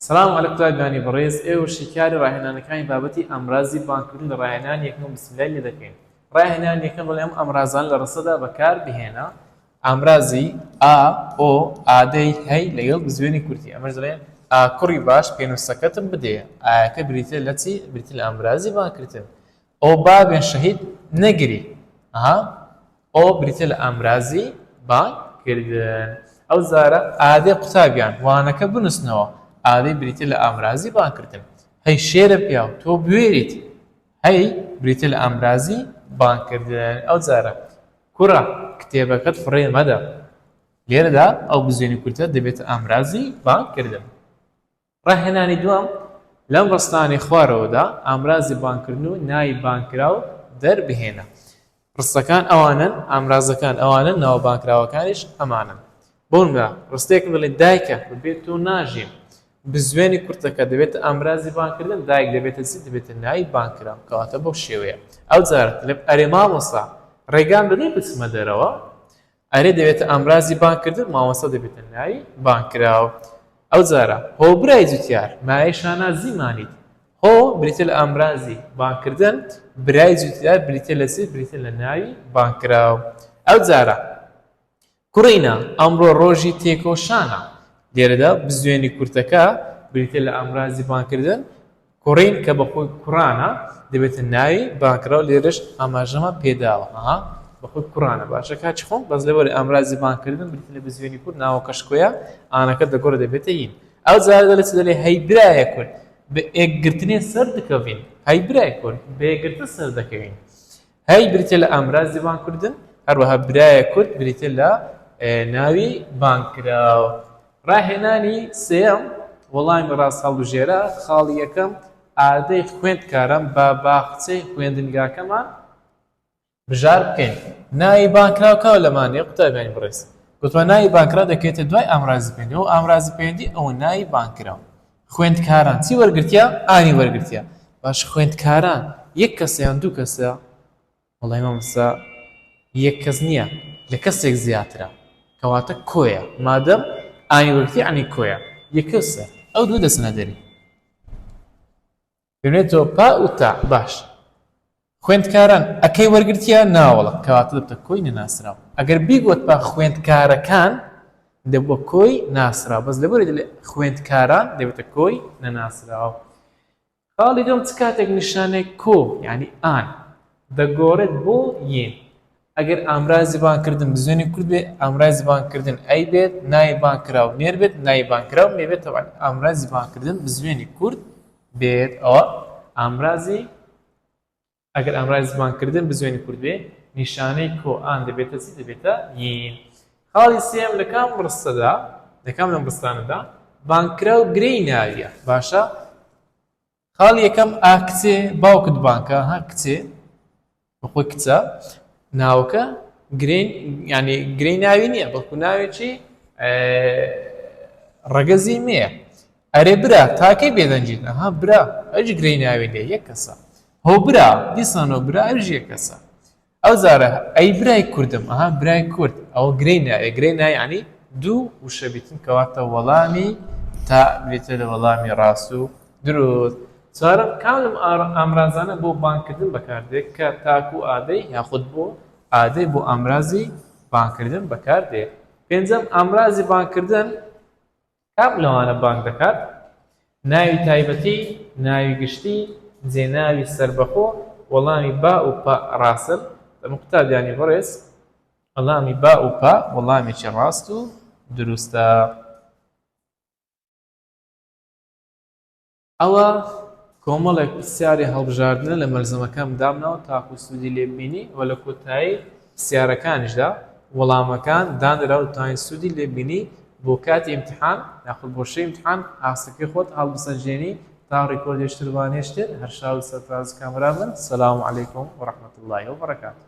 سلام علیک قوتابیانی بەڕێز ئێوە شیکاری ڕاهێنانەکانی بابەتی ئامرازی بانگکردن لە ڕاهێنانی یەکەم بسم اللە لێ دەکەین ڕاهێنانی یەکەم دەڵێ ئەم ئامرازان لە ڕستەدا بەکار بهێنە ئامرازی ئا ئۆ ئادەی هەی لەگەڵ بزوێنی کورتی ئەمەش دەڵێ ئا کوڕی باش پێنووسەکەتم بدێ ئایەکە بریتە لە چی بریتە لە ئامرازی بانگکردن ئۆ بابێن شەهید نەگری ئەها ئۆ بریتە لە ئامرازی بانگ کردن ئەو جارە ئادەی قوتابیان وانەکە بنووسنەوە ئادەی بریتە لە ئامرازی بانگ کردن هەی شێرە پیاو تۆ بوێریت هەی بریتە لە ئامرازی بانگ کردن ئەو جارە کوڕە کتێبەکەت فڕێ مەدە لێرەدا ئەو بزوێنی کورتە دەبێتە ئامرازی بانگ کردن ڕاهێنانی دووەم، لەم ڕستانەی خوارەوەدا ئامرازی بانگکردن و ناوی بانگکراو دەربهێنە. ڕستەکان ئەوانەن، ئامرازەکان ئەوانەن، ناوە بانگکراوەکانیش ئەمانەن. بۆ نمونە ڕستەیەکم دەڵێ دایکە بەبێ تۆ ناژیم. بزوێنی کورتەکە دەبێتە ئامرازی بانگکردن، دایک دەبێتە چی؟ دەبێتە ناوی بانگکراو. کەواتە بەو شێوەیە. ئەوجارە دەڵێم ئەرێ مامۆستا ڕێگام دەدەی بچمە دەرەوە؟ ئەرێ دەبێتە ئامرازی بانگکردن، مامۆستا دەبێتە ناوی بانگکراو. ئەوجارە، هۆ برای جوتیار، مایەی شانازیمانیت. هۆ بریتیە لە ئامرازی بانگکردن، برای جوتیار بریتیە لە چی؟ بریتیە لە ناوی بانگکراو. ئەوجارە، کوڕینە، ئەمڕۆ ڕۆژی تێکۆشانە. لێرەدا بزوێنی کورتەکە بریتیە لە ئامرازی بانگکردن، کوڕین کە بەخۆی کوڕانە دەبێتە ناوی بانگکراو لێرەش ئاماژەمان پێداوە ها بەخۆی کوڕانە باشە کاچی خۆم بەس لەبەری ئامرازی بانگکردن بریتە لە بزوێنی کورد ناوەکەش کۆیە ئانەکە دەگۆڕێ دەبێتە یین ئەو جارە دەڵێ چ دەڵێ هەی برایە کورد بە ئێکگرتنێ سەر دکەڤین هەی برای کورد بە یەکگرتن سەر دەکەوین هەی بریتە لە ئامرازی بانگکردن هەروەها برایە کورد بریتە لە ناوی بانگکراو ڕاهێنانی سێیەم، وەڵامی ڕاست هەڵبژێرە، خاڵی یەکەم، ئادەی خوێندکاران با باخچەی خوێندنگاکەمان بژار بکەین. ناوی بانگکراو کاو لەمانەیە قوتابیانی بەڕێز؟ گوتمان ناوی بانگکراو دەکەوێتە دوای ئامرازی پەیوەندی، ئەو ئامرازی پەیوەندی ئەوە ناوی بانگکراو. خوێندکاران چی وەرگرتیە؟ ئانی وەرگرتیە. باش خوێندکاران یەک کەسە یان دوو کەسە؟ وەڵای مامۆستا یەک کەس نییە لە کەسێک زیاترە کەواتە کۆیە مادەم ئانی وەرگرتی عنی کۆیە یەکەسە ئەو دوو دەچنە دەری دەبێتەوە پا و تا باش خوێندکاران ئەکەی وەرگرتیە ناوەڵە کەواتە دەبتە کۆی نەناسراو ئەگەر بیگوت پا خوێندکارەکان دەبووە کۆی ناسراو بەس لەبەری خوێندکاران دەبێتە کۆی نەناسراو خاڵی دووەم چ کاتێک نیشانەی کۆ یانی ئان دەگۆڕێت بۆ ین؟ ئەگەر ئامرازی بانگکردن بزوێنی کورت بێت ئامرازی بانگکردن ئەی بێت ناوی بانگکراو نێر بێت ناوی بانگکراو مێ بێت تەبعەن ئامرازی بانگکردن بزوێنی کورت بێت ئەوە ئامرازی ئەگەر ئامرازی بانگکردن بزوێنی کورت بێ نیشانەی کۆ ئان دەبێتە چی دەبێتە یین خاڵی سێم لە کام ڕستەدا لە کام لەم ڕستانەدا بانگکراو گرێی ناویە باشە خاڵی یەکەم ئا کچێ باوکت بانکە ها کچێ بەخۆی کچە ناوەکە گرین ینی گرێی ناوی نییە بەڵکو ناوێکی ڕەگەزی مێیە ئەرێ برا تاکەی بێدەنگیت ئەها برا ئەویش گرێی ناوی لێ یەک کەسە هۆ برا دیسانەوە برا ئەویش یەک کەسە ئەو جارە ئەی برای کوردم ئەها برای کورد ئەوە گرێی ناوێ گرێی ناوی یعنی دوو وشە بیتن کەواتە وەڵامی تا بریتە لە وەڵامی ڕاست و دروست چوارەم کام لەم ئامرازانە بۆ بانگکردن بەکاردێت کە تاکو ئادەی یاخود بۆ ئادەی بۆ ئامرازی بانگکردن بەکاردێ پێنجەم ئامرازی بانگکردن کام لەوانە بانگ دەکات؟ ناوی تایبەتی، ناوی گشتی، جێناوی سەربەخۆ، وەڵامی با و پا ڕاستن؟ دەم قوتابیانی بەڕێز وەڵامی با و پا وەڵامێکی ڕاست و دروستە. ئەوە کۆمەڵێک پرسیاری هەڵبژاردنە لە مەلزەمەکەم دامناوە تاکو سوودی لێ ببینی و لە کۆتایی پرسیارەکانیشدا وەڵامەکان دانرا و توانین سوودی لێ ببینی بۆ کاتی ئیمتحان یاخود بۆ شەوی ئیمتحان ئاستەکەی خۆت هەڵبسەنجێنی تا ڕیکۆردێشتر وانێشتر هەر شاد و سەرفراز و کامەران بن سلام علیکم و رحمة اللە و برکاته.